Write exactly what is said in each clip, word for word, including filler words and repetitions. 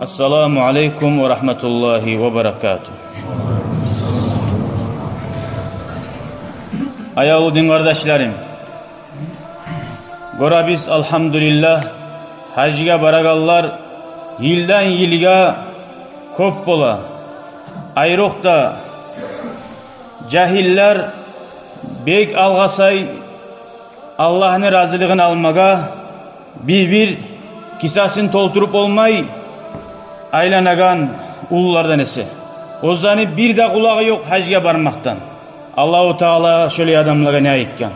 Ассаламу алейкум ва рагьматуллагьи ва баракатугь. Аявлу дин къардашларым, гёребиз, алгьамдулиллагь, гьажгъа барагъанлар йылдан йылгъа кёп бола. Айрокъда жагьиллер бек алгъасай Аллагьны разилигин алмагъа бир-бир кисасин толтуруп болмай айланагъан уллулардан эсе. Оьзлени бир де къулагъы ёкъ гьажгъа бармакъдан. Аллагьу Таала шолай адамлагъа не айтгъан?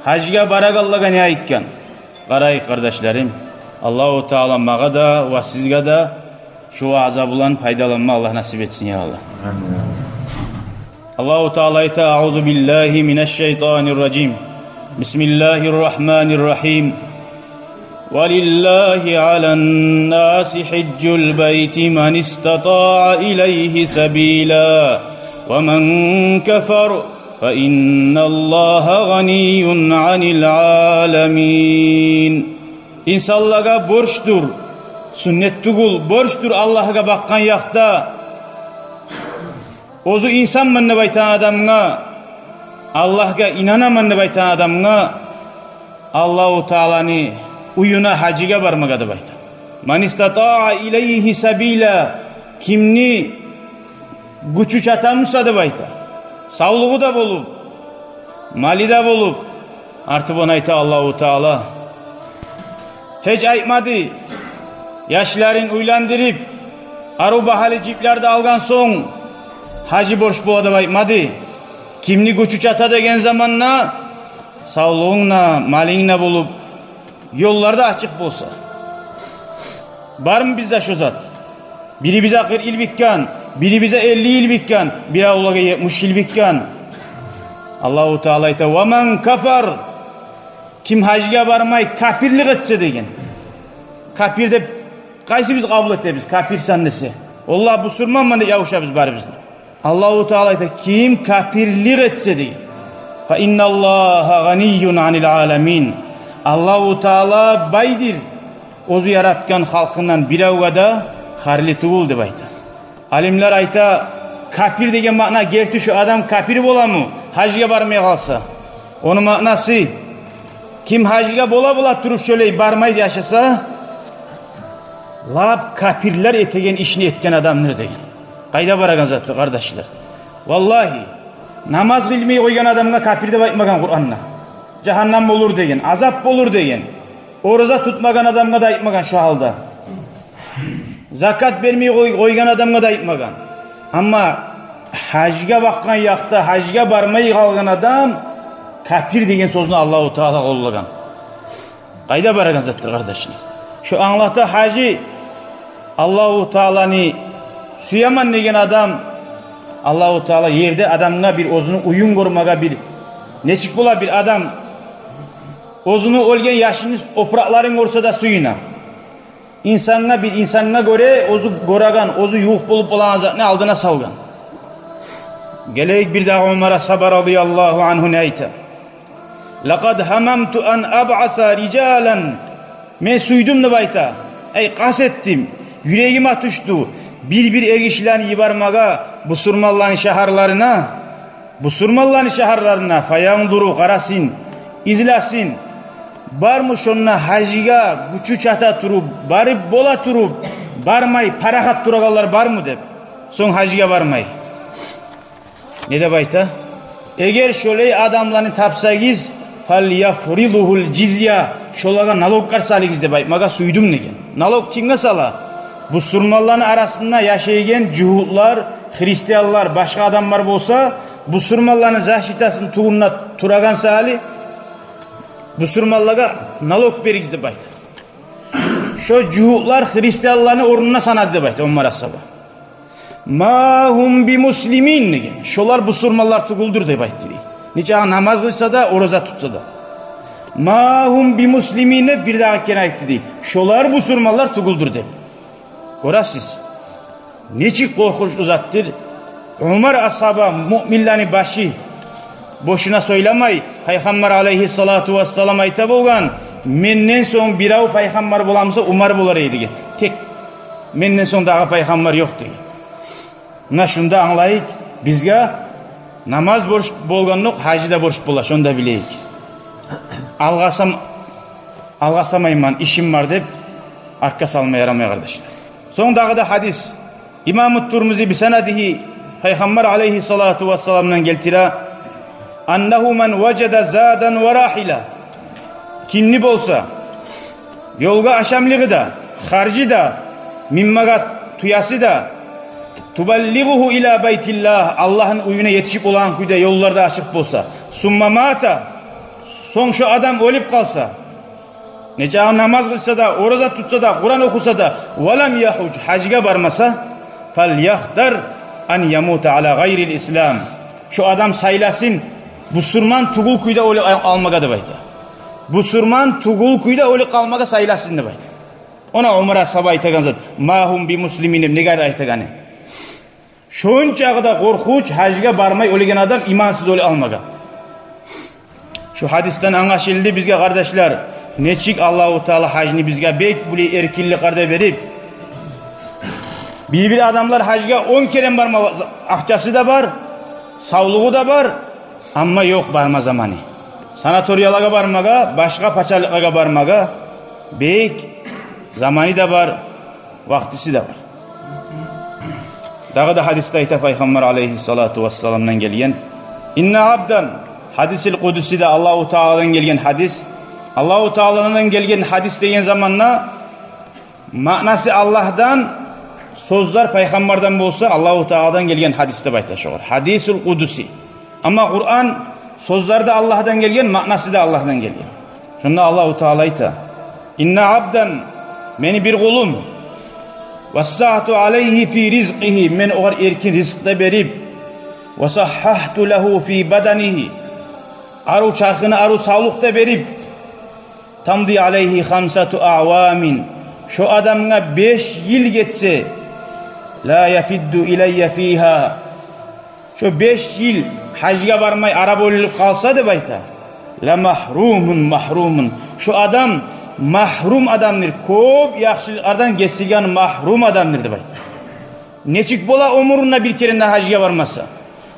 Гьажгъа барагъанлагъа не айтгъан? Къарайыкъ, къардашларым. Аллагьу Таала магъа да ва сизге де шу ваъза булан пайдаланма Аллагь насип этсин, я Аллагь. Амин. Аллагьу Таала айта: أعوذ بالله من الشيطان الرجيم. بسم الله الرحمن الرحيم. ولله على الناس حج البيت من استطاع إليه سبيلا ومن كفر فإن الله غني عن العالمين. Инсанлагъа борчдур, сюннет тюгюл, борчдур Аллагьгъа бакъгъан якъда. Оьзю инсанман деп айтагъан адамгъа, Аллагьгъа инанаман деп айтагъан адамгъа Аллагьу Тааланы уьюне гьажгъа бармагъа деп айта. من استطاع إليه سبيلا, кимни гючю чатамуса деп айта. Савлугъу да болуп, малы да болуп, артып ону айта Аллагьу Таала. Гьеч айтмады, яшларын уьйлендирип, арив багьалы жиплер де алгъан сонг, гьажы борч бола деп айтмады. Кимни гючю чата деген заманда, савлугъунг да, малынг да болуп, ёллар да ачыкъ болса. Бармы бизде шо зат? Бирибизге къыркъ йыл битген, бирибизге элли йыл битген, биревлеге етмиш йыл битген. Аллагьу Таала айта: ومن كفر. Ким гьажгъа бармай капирлик этсе деген. Капир деп къайсыбыз къабул этебиз, капирсен десе? Валлагь, бусурманман деп ябушабыз барыбыз да. Аллагьу Таала айта: ким капирлик этсе деген. فإن الله غني عن العالمين. Аллагьу Таала байдыр оьзю яратгъан халкъындан биревге де харли тюгюл деп айта. Алимлер айта, капир деген маъна, герти шо адам капир боламы, гьажгъа бармай къалса? Ону маънасы, ким гьажгъа бола-бола туруп шолай бармай яшаса, лап капирлер этеген ишни этген адамдыр деген. Къайда барагъан затдыр, къардашлар? Валлагьи, намаз къылмай къойгъан адамгъа капир деп айтмагъан Къуранда. Жагьаннам болур деген, азап болур деген. Ораза тутмагъан адамгъа да айтмагъан шо гьалда. Закат бермей къой-, къойгъан адамгъа да айтмагъан. Амма гьажгъа бакъгъан якъда гьажгъа бармай къалгъан адам капир деген сёзню Аллагьу Таала къоллагъан. Къайда барагъан затдыр, къардашлар? Шо англата, гьажы Аллагьу Тааланы сюемен деген адам, Аллагьу Таала ерде адамгъа бир оьзюню уьюн гёрмеге бир, нечик бола бир адам оьзюню оьлген яшыны опуракъларын гёрсе де сююне. Инсангъа, бир инсангъа гёре оьзю гёреген, оьзю ювукъ болуп болагъан затны алдына салгъан. Гелейик, бир дагъы Умар асгьаба радияллагьу ангьу не айта? لقد هممت أن أبعث رجالا. Мен сюйдюм деп айта. Эй, къаст этдим, юрегиме тюшдю бир-бир эргишилени йибермеге бусурманланы шагьарларына. Бусурманланы шагьарларына, فينظروا, къарасын, излесин, бармы шонда гьажгъа гючю чата туруп, барып бола туруп, бармай, парахат турагъанлар бармы деп. Сонг гьажгъа бармай. Не деп айта? Эгер шолай адамланы тапсагъыз, فليفرضوا الجزية, шолагъа налоглар салыгъыз деп айтмагъа сюйдюм деген. Налог кимге сала? Бусурманланы арасында яшайгъан жугьутлар, христианлар, башгъа адамлар болса, бусурманланы защитасыны тюбюнде турагъан саялы, бусурманлагъа налог беригиз деп айта. Шо жугьутлар христианланы орнуна санады деп айта Умар асгьаба. ما هم بمسلمين деген. Шолар бусурманлар тюгюлдюр деп айтды дей. Нечакъы намаз къылса да, ораза тутса да. ما هم بمسلمين деп бир дагъы керен айтды дей. Шолар бусурманлар тюгюлдюр деп. Гёресиз, нечик къоркъунчлу затдыр. Умар асгьаба, муъминлени башы, бошуна сёйлемей, Пайхаммар алайгьиссалату вассалам айта болгъан: менден сонг бирев пайхаммар боламуса, Умар болар эди деген. Тек Менден сонг дагъы пайхаммар ёкъ деген. Муна шунда англайыкъ, бизге намаз борч болгъандокъ, гьажи де борч бола, шону да билейик. Алгъасам-, алгъасамайман, ишим бар деп артгъа салма ярамай, къардашлар. Сонг дагъы да гьадис. Имаму Турмузи бисанадигьи пайхаммар алайгьиссалату вассаламдан гелтире: «Аннагьу ман важада задан ва рагьила». Кимни болса ёлгъа ашамлыгъы да, харжы да, минмагъа тюеси де, тубаллигъугьу ила байтиллагь, Аллагьны уьюне етишип болагъан кюйде ёллар да ачыкъ болса, сумма мата, сонг шо адам оьлюп къалса, нечакъы намаз къылса да, ораза тутса да, Къуран охуса да, ва лам ягьуж, гьажгъа бармаса, фальяхзар ан ямута ала гъайрил ислам. Шо адам сайласын бусурман тюгюл кюйде оьлюп къал-, къалмагъа деп айта. Бусурман тюгюл кюйде оьлюп къалмагъа сайласын деп айта. Она Умар асгьаба айтагъан зат: «Ма гьум бимуслимин», неге айтагъаны? Шончакъы да къоркъунч гьажгъа бармай оьлеген адам имансыз оьлюп къалмагъа. Шу гьадисден англашылды бизге, къардашлар, нечик Аллагьу Таала гьажны бизге бек булай эркинликлерде берип. Бир-бир адамлар гьажгъа он керен барма акъчасы да бар, савлугъу да бар, амма ёкъ барма заманы. Санаториялагъа бармагъа, башгъа пачалыкълагъа бармагъа бек заманы да бар, вакътиси де бар. Дагъы да гьадисде айта пайхаммар алайгьиссалату вассаламдан гелген: «Инна абдан», гьадисил къудусиде Аллагьу Тааладан гелген гьадис. Аллагьу Тааладан гелген гьадис деген заманда маънасы Аллагьдан, сёзлер пайхаммардан болса, Аллагьу Тааладан гелген гьадис деп айта шогъар. Гьадисул къудуси. Амма Къуран сёзлер де Аллагьдан гелген, маънасы да Аллагьдан гелген. Шонда Аллагьу Таала айта: «Инна абдан», мени бир къулум, «вассагьту алайгьи фи ризкъигьи», мен огъар эркин ризкъ да берип, «ва сагьгьагьту лагьу фи баданигьи», арив чархына арив савлукъ да берип, «тамди алайгьи хамсату аъвамин», шо адамгъа беш йыл гетсе, «ла яфидду илайя фигьа», шо беш йыл гьажгъа бармай ара бёлюнюп къалса деп айта, «ла магьрумун магьрумун», шо адам магьрум адамдыр, кёп яхшылыкълардан гесилген магьрум адамдыр деп айта. Нечик бола оьмюрюнде бир керен де гьажгъа бармаса?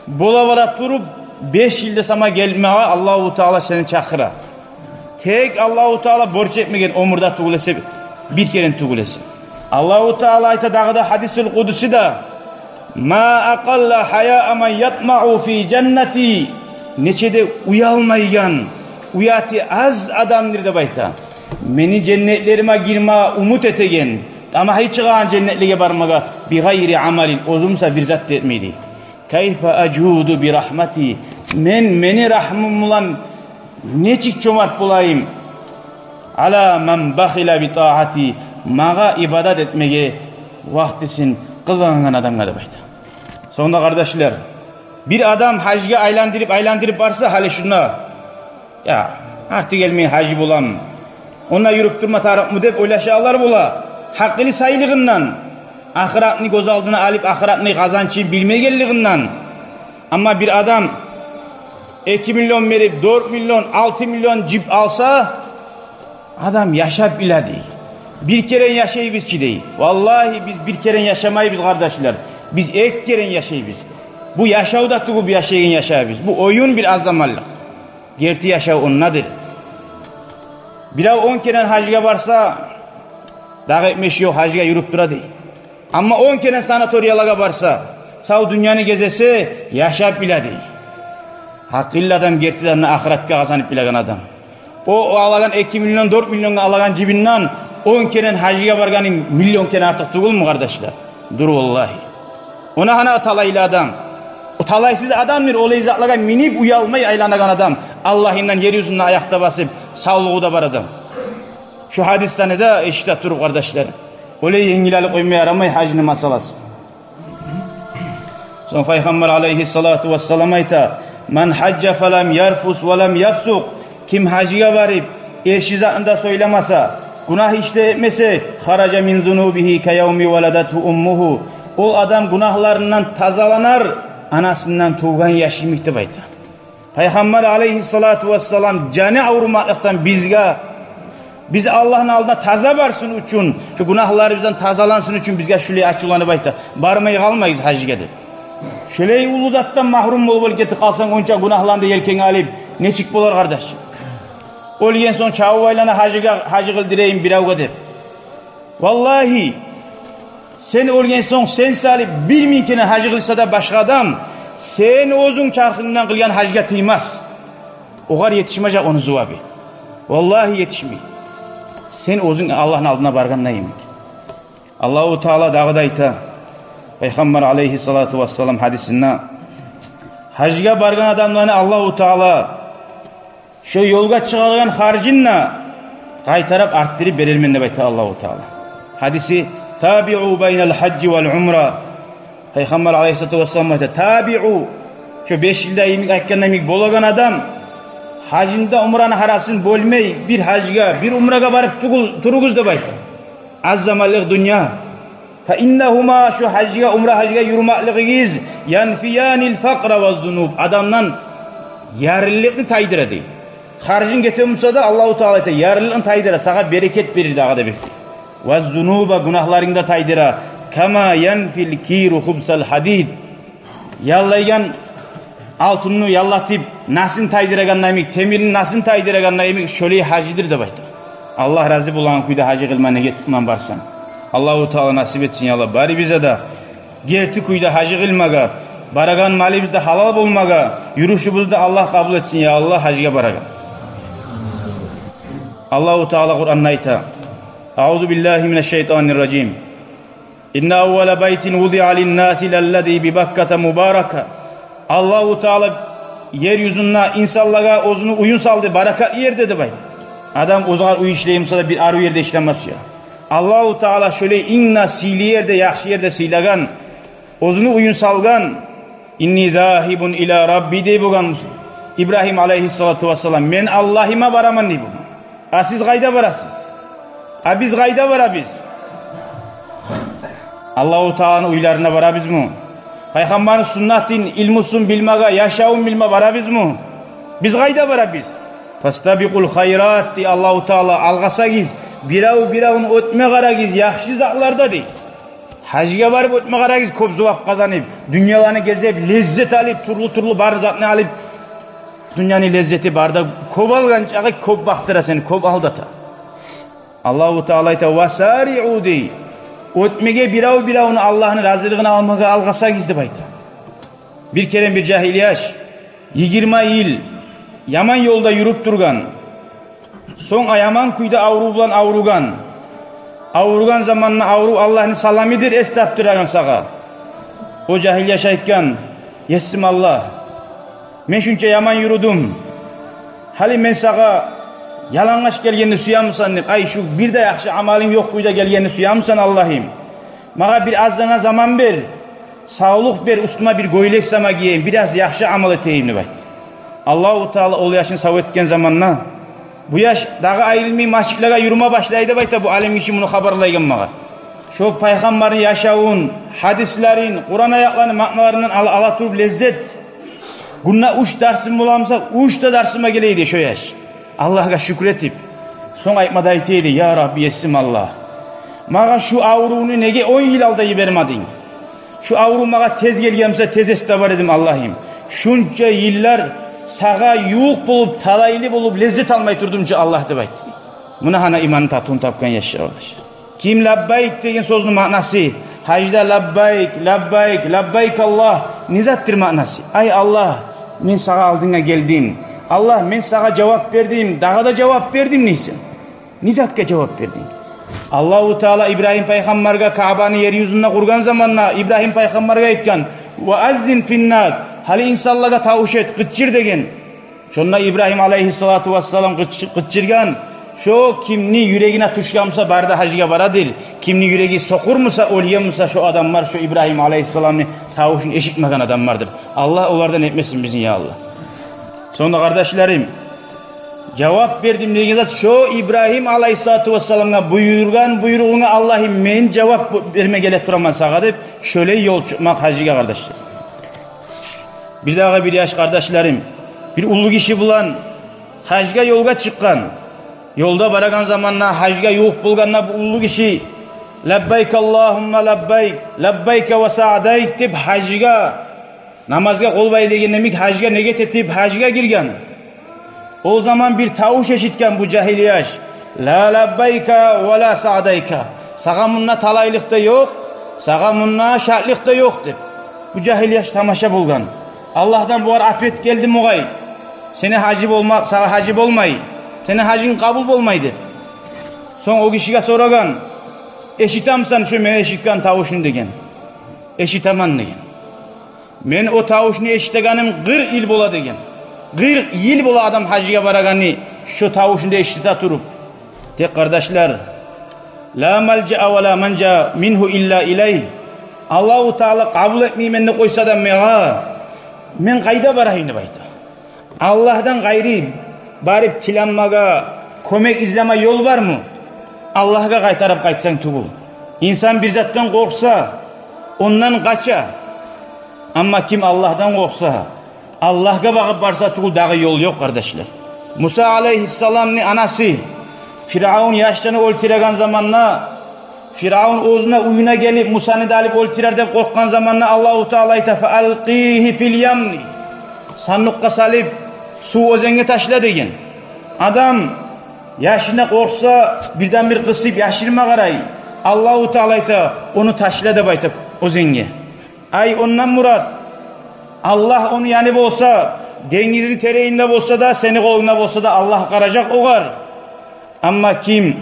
Бола-бола туруп, беш йылда сама гелмеге Аллагьу Таала сени чакъыра. Тек Аллагьу Таала борч этмеген оьмюрде тюгюл эсе, бир керен тюгюл эсе. Аллагьу Таала айта дагъы да гьадисул къудусиде: «Ма акъалла гьаяа ман ятмаъу фи жаннати», нече де уялмайгъан, уяты аз адамдыр деп айта, мени женнетлериме гирме умут этеген, тамагьы чыгъагъан женнетлеге бармагъа, «бигъайри амалин», оьзю буса бир зат да этмейди. «Кайфа ажуду би рагьмати», мен мени рагьмум булан нечик чомарт болайым, «ала ман бахила би тагьати», магъа ибадат этмеге вакътисин къызгъангъан адамгъа деп айта. Сонг да, къардашлар, бир адам гьажгъа айландырып-айландырып барса, гьали шунда, я, арты гелмей гьажи болам, онда юрюп турма тарыкъмы деп ойлашагъанлар бола. Гьакъылы сайлыгъындан, ахыратны гёз алдына алып, ахыратны къазанчын билмегенлигинден. Амма бир адам эки миллион берип, дёрт миллион, алты миллион жыйып алса, адам яшап биле дей. Бир керен яшайбыз чы дей. Валлагьи, биз бир керен яшамайбыз, къардашлар. Биз эки керен яшайбыз. Бу яшав да тюгюл, бу яшайгъан яшайбыз. Бу оюн бир аз заманлыкъ. Герти яшав ондадыр. Бирев он керен гьажгъа барса, дагъы этме иш ёкъ, гьажгъа юрюп тура дей. Амма он керен санаториялагъа барса, сав дюньяны гезесе, яшап биле дей. Гьакъыллы адам гертиден де ахыратгъа къазанып билеген адам. О, о алагъан эки миллион, дёрт миллионгъа алагъан жибинден он керен гьажгъа баргъаны миллион керен артыкъ тюгюлмю, къардашлар? Дюр, валлагьи. Она гьана талайлы адам. О талайсыз адамдыр, олай затлагъа минип уялмай айланагъан адам. Аллагьындан ер юзюнде аякъда басып, савлугъу да бар адам. Шу гьадислени де эшите туруп, къардашлар, олай енгил алып къойма ярамай гьажны масъаласын. Сонг Пайхаммар алайгьиссалату вассалам айта: «Ман гьажжа фалам ярфус ва лам яфсукъ». Ким гьажгъа барып, эрши затны да сёйлемесе, гюнагь иш де этмесе, «хаража мин зунубигьи ка явми валадатгьу уммугьу». Ол адам гюнагьларындан тазаланар, анасындан тувгъан яш йимик деп айта. Пайхаммар алайгьиссалату вассалам жаны аврумакълыкъдан бизге Биз Аллагьны алдына таза барсын учун, шу гюнагьларыбыздан тазалансын учун бизге шулай ачувланып айта: «Бармай къалмагъыз гьажгъа», – деп. Шулай уллу затдан магьрюм болуп оьлюп гетип къалсанг, онча гюнагьланы да елкенге алып, нечик болар, къардаш? Оьлген сонг чабып айлана гьажгъа, гьаж къылдырайым биревге деп. Валлагьи, сен оьлген сонг сен салып бир минг керен гьаж къылса да башгъа адам, сен оьзюнг чархынгдан къылгъан гьажгъа тиймес. Огъар етишмежек ону зувабы. Валлагьи, етишмей. Сен оьзюнг Аллагьны алдына баргъанда йимик. Аллагьу Таала дагъы да айта, Пайхаммар алайгьиссалату вассалам гьадисинде, гьажгъа баргъан адамланы Аллагьу Таала шо ёлгъа чыгъаргъан харжын да къайтарып артдырып берермен деп айта Аллагьу Таала. Гьадиси: «Табиу байнал гьажжи вал умра». Пайхаммар алайгьиссалату вассалам айта: «Табиу». Шо беш йылда йимик айтгъанда йимик болагъан адам, гьажны да умраны арасын бёлмей, бир гьажгъа, бир умрагъа барып тюгюл туругъуз деп айта. Аз заманлыкъ дюнья. «Фа иннагьума», шо гьажгъа, умра гьажгъа юрюмеклигигиз, «янфиянил факъра ваз зунуб», адамдан ярлылыкъны тайдыра дей. Харжынг гете буса да, Аллагьу Таала айта, ярлылыкъны тайдыра, сагъа берекет берир дагъы да бир. «Ваз зунуба», гюнагьларынгны да тайдыра. «Кама янфил киру хубсал гьадид». Яллайгъан алтынны яллатып, насын тайдырагъанда йимик, темирни насын тайдырагъанда йимик, шолай гьаждыр деп айта. Аллагь рази болагъан кюйде гьаж къылма неге тутман барсанг. Аллагьу Таала насип этсин, я Аллагь, барыбызгъа да герти кюйде гьаж къылмагъа, барагъан малыбыз да гьалал болмагъа, юрюшюбюзню де Аллагь къабул этсин, я Аллагь, гьажгъа барагъан. Аллагьу Таала Къуранда айта: «Аузу биллагьи минаш шайтанир ражим. Инна аввала байтин вудиа линнаси лаллази би Бакката мубарака». Аллагьу Таала ер юзюнде инсанлагъа оьзюню уьюн салды, баракат ерде деп айта. Адам оьзюне уьй ишлей буса да, бир арив ерде ишлеме сюе. Аллагьу Таала шолай инг де сыйлы ерде, яхшы ерде сыйлагъан, оьзюню уьюн салгъан. «Инни загьибун ила Рабби», – дей болгъан Ибрагьим алайгьиссалату вассалам, – «мен Аллагьыма бараман», – дей болгъан. А сиз къайда барасыз? А биз къайда барабыз? Аллагьу Тааланы уьйлерине барабызмы? Пайхаммарны суннатын, илмусун билмеге, яшавун билме барабызмы? Биз къайда барабыз? «Фастабикъул хайрат», – дей Аллагьу Таала, алгъасагъыз, бирев-биревню оьтме къарагъыз яхшы затларда, дей. Гьажгъа барып оьтме къарагъыз, кёп зувап къазанып, дюньяланы гезип, леззет алып, тюрлю-тюрлю бар затны алып, дюньяны леззети бар да, кёп алгъан чакъы кёп бакътыра сени, кёп алдата. Аллагьу Таала айта: «Васариу», – дей. Оьтмеге бирев-биревню Аллагьны разилигин алмагъа алгъасагъыз деп айта. Бир керен бир жагьил яш йигирма йыл яман ёлда юрюп тургъан. Сонг а яман кюйде аврув булан авругъан. Авругъан заманда аврув Аллагьны саламыдыр эс тапдырагъан сагъа. О жагьил яш айтгъан: «Есим Аллагь, мен шунча яман юрюдюм. Гьали мен сагъа ялангъач гелгенни сюемисен?» – деп. «Ай, шу бир де яхшы амалым ёкъ кюйде гелгенни сюемисен, Аллагьым? Магъа бир азгъана заман бер, савлукъ бер, уьстюме бир гёйлек сама гиейим, бираз яхшы амал этейим», – деп айтды. Аллагьу Таала ол яшны сав этген заманда, бу яш дагъы айрылмай межитлеге юрюме башлай деп айта бу алим гиши муну хабарлайгъан магъа. Шо пайхаммарны яшавун, гьадислерин, Къуран аятланы маъналарындан ала, ала туруп леззет. Гюнде уьч дарсым боламыса, уьч де дарсыма гелей дей шо яш, Аллагьгъа шюкюр этип. Сонг айтма да айта эди: «Я Рабби, есим Аллагь, магъа шу аврувну неге он йыл алда йибермединг? Шу аврув магъа тез гелгенмиса, тез эс табар эдим, Аллагьым. Шунча йыллар сагъа ювукъ болуп, талайлы болуп, леззет алмай турдум чу, Аллагь», – деп айтды. Муна гьана иманны татывун тапгъан яш, къардаш. Ким лаббайк деген сёзню маънасы? Гьажда лаббайк, лаббайк, лаббайк Аллагь. Не затдыр маънасы? Ай Аллагь, мен сагъа алдынга гелдим. Аллагь, мен сагъа жавап бердим, дагъы да жавап бердим дейсен. Не затгъа жавап бердинг? Аллагьу Таала Ибрагьим пайхаммаргъа Каабаны ер юзюнде къургъан заманда Ибрагьим пайхаммаргъа айтгъан: «Ва аззин финнас», гьали инсанлагъа тавуш эт, къычыр деген. Шонда Ибрагьим алайгьиссалату вассалам къыч-, къычыргъан: «Шо кимни юрегине тюшген буса, бары да гьажгъа барадыр. Кимни юреги сокъур буса, оьлген буса, шо адамлар шо Ибрагьим алайгьиссаламны тавушун эшитмеген адамлардыр». Аллагь олардан этмесин бизин, я Аллагь. Сонг да, къардашларым, жавап бердим деген зат, шо Ибрагьим алайгьиссалату вассаламгъа буюргъан буйругъунга, Аллагьым, мен жавап берме геле тураман сагъа деп, шолай ёл чыкъмакъ гьажгъа, къардашлар. Бир дагъы бир яш, къардашларым, бир уллу гиши булан гьажгъа ёлгъа чыкъгъан. Ёлда барагъан заманда, гьажгъа ювукъ болгъанда бу уллу гиши: «Лаббайк Аллагьумма лаббайк, лаббайка ва саъдайк», — деп, гьажгъа, намазгъа къол байлай дегенде йимик, гьажгъа негет этип, гьажгъа гирген. Ол заман бир тавуш эшитген бу жагьил яш: «Ла лаббайка ва ла саъдайка. Сагъа мунда талайлыкъ да ёкъ, сагъа мунда шатлыкъ да ёкъ», — деп. Бу жагьил яш тамаша болгъан. Аллагьдан бугъар ответ гелди бугъай: «Сени гьажи болмакъ, сагъа гьажи болмай, сени гьажынг къабул болмай», — деп. Сонг о гишиге сорагъан: «Эшитемисен шо мен эшитген тавушну?» — деген. «Эшитемен», — деген. «Мен о тавушну эшитегеним къыркъ йыл бола», — деген. Къыркъ йыл бола адам гьажгъа барагъаны, шо тавушну да эшите туруп. Тек, къардашлар, «Ла малжаа ва ла манжа мингьу илла илайгь». Аллагьу Таала къабул этмеймен деп къойса да магъа, мен къайда барайым деп айта. Аллагьдан къайры барып тиленмеге, кёмек излеме ёл бармы? Аллагьгъа къайтарып къайтсанг тюгюл. Инсан бир затдан къоркъса, ондан къача. Амма ким Аллагьдан къоркъса, Аллагьгъа багъып барса тюгюл, дагъы ёл ёкъ, къардашлар. Муса алайгьиссаламны анасы Фиръавун яшланы оьлтюреген заманда, Фиръавун оьзюню уьюне гелип, Мусаны да алып оьлтюрер деп къоркъгъан заманда, Аллагьу Таала айта: «Фа алкъигьи фил ямми». Сандукъгъа салып, сув оьзенге ташла деген. Адам яшына къоркъса, бирден-бир къысып яшырма къарай. Аллагьу Таала айта: «Ону ташла», — деп айта, оьзенге. Ай, ондан мурат: Аллагь ону яны болса, денгизни теренинде болса да, сени къолунгда болса да, Аллагь къаражакъ огъар. Амма ким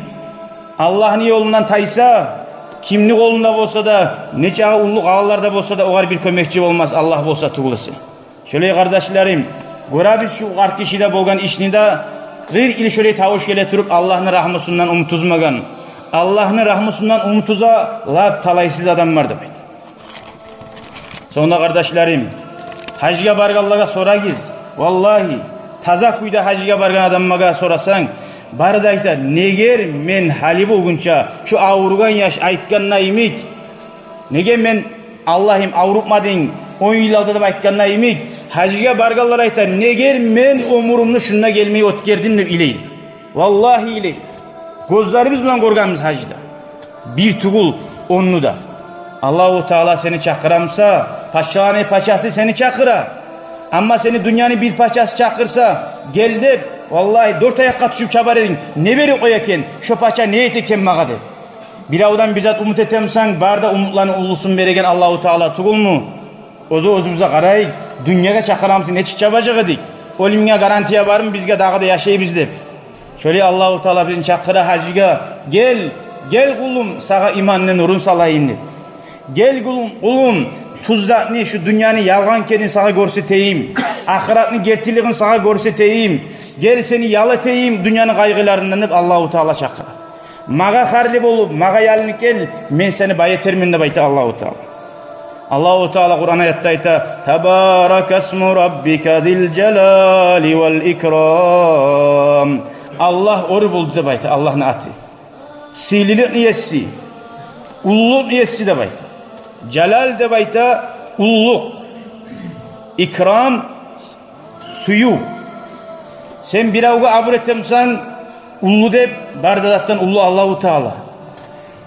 Аллагьны ёлундан тайса, кимни къолунда болса да, нечакъы уллу къалаларда болса да, огъар бир кёмекчи болмас, Аллагь болса тюгюл эсе. Шолай, къардашларым, гёребиз шу къарт гишиде болгъан ишни де, къыркъ йыл шолай тавуш геле туруп, Аллагьны рагьмусундан умут уьзмеген. Аллагьны рагьмусундан умут уьзе лап талайсыз адамлар деп айта. Сонг да, къардашларым, гьажгъа баргъанлагъа сорагъыз. Валлагьи, таза кюйде гьажгъа баргъан адамлагъа сорасанг, бары да айта: «Неге мен гьали болгъунча, шу авругъан яш айтгъанда йимик, неге мен, Аллагьым, аврутмадынг он йыл алда?» — деп айтгъанда йимик, гьажгъа баргъанлар айта: «Неге мен оьмюрюмню шунда гелмей оьтгердим?» — деп йылай. Валлагьи, йылай. Гёзлерибиз булан гёргенбиз гьажда. Бир тюгюл, онну да. Аллагьу Таала сени чакъыра буса, пачаланы пачасы сени чакъыра. Амма сени дюньяны бир пачасы чакъырса, «Гел», — деп, валлагьи, дёрт аякъгъа тюшюп чабар эдинг. «Не берип къоя экен? Шо пача не эте экен магъа?» — деп. Биревден бир зат умут этемисен, бары да умутланы уллусун береген Аллагьу Таала тюгюлмю? Оьзю-оьзюбюзге къарайыкъ, дюньягъа чакъыра буса, нечик чабажакъ эдик? Оьлюмге гарантия бармы бизге, дагъы да яшайбыз деп? Шолай Аллагьу Таала бизин чакъыра гьажгъа: «Гел, гел, къулум, сагъа иманны нурун салайым», — деп. «Гел, къулум, къулум, тюз затны, шу дюньяны ялгъан экенин сагъа гёрсетейим, ахыратны гертилигин сагъа гёрсетейим. Гел, сени ял этейим дюньяны къайгъыларындан», — деп Аллагьу Таала чакъыра. «Магъа харлы болуп, магъа ялынып гел, мен сени бай этермен», — деп айта Аллагьу Таала. Аллагьу Таала Къуран аятда айта: «Табаракасму раббика зил жалали вал икрам». Аллагь оьр болду деп айта, Аллагьны аты. Сыйлылыкъны еси, уллулукъну еси деп айта. Жалал деп айта уллулукъ. Икрам — сююв. Сен биревге абур этемисен, уллу деп, бары да затдан уллу Аллагьу Таала.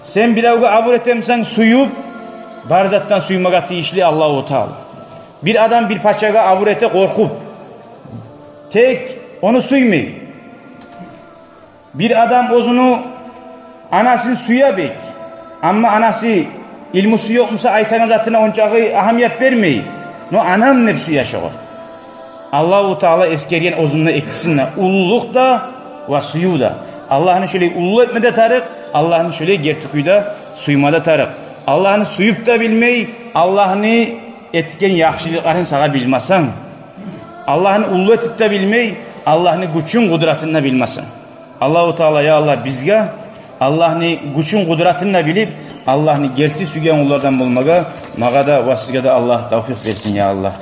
Сен биревге абур этемисен, сююп, бары затдан сюймеге тийишли Аллагьу Таала. Бир адам бир пачагъа абур эте къоркъуп, тек ону сюймей. Бир адам оьзюню анасын сюе бек. Амма анасы, илмусу ёкъ буса, айтагъан затына ончакъы агьамият бермей. Но «анам» деп сюе шогъар. Аллагьу Таала эсгерген оьзюнде экисин де, уллулукъ да ва сююв де. Аллагьны шолай уллу этме де тарыкъ, Аллагьны шолай герти кюйде сюйме де тарыкъ. Аллагьны сююп де билмей, Аллагьны этген яхшылыкъларын сагъа билмесенг, Аллагьны уллу этип де билмей, Аллагьны гючюн, къудратын да билмесенг. Аллагьу Таала, я Аллагь, бизге Аллагьны гючюн, къудратын да билип, Аллагьны герти сюйген къуллардан болмагъа магъа да ва сизге де Аллагь тавфикъ берсин, я Аллагь.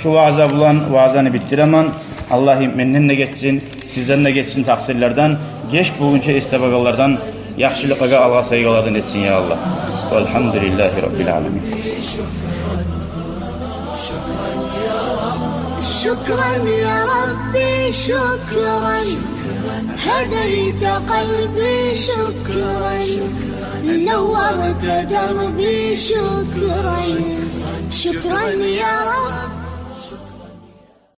Шу ваъза булан ваъзаны битдиремен. Аллагьым менден де гечсин, сизден де гечсин такъсырлардан, геч болгъунча эс табагъанлардан, яхшылыкълагъа алгъасайгъанлардан этсин, я Аллагь. Валгьамдулиллагьи раббил аламин. شكرا يا ربي، شكرا. هديت قلبي، شكرا. نورت دربي، شكرا. شكرا يا رب.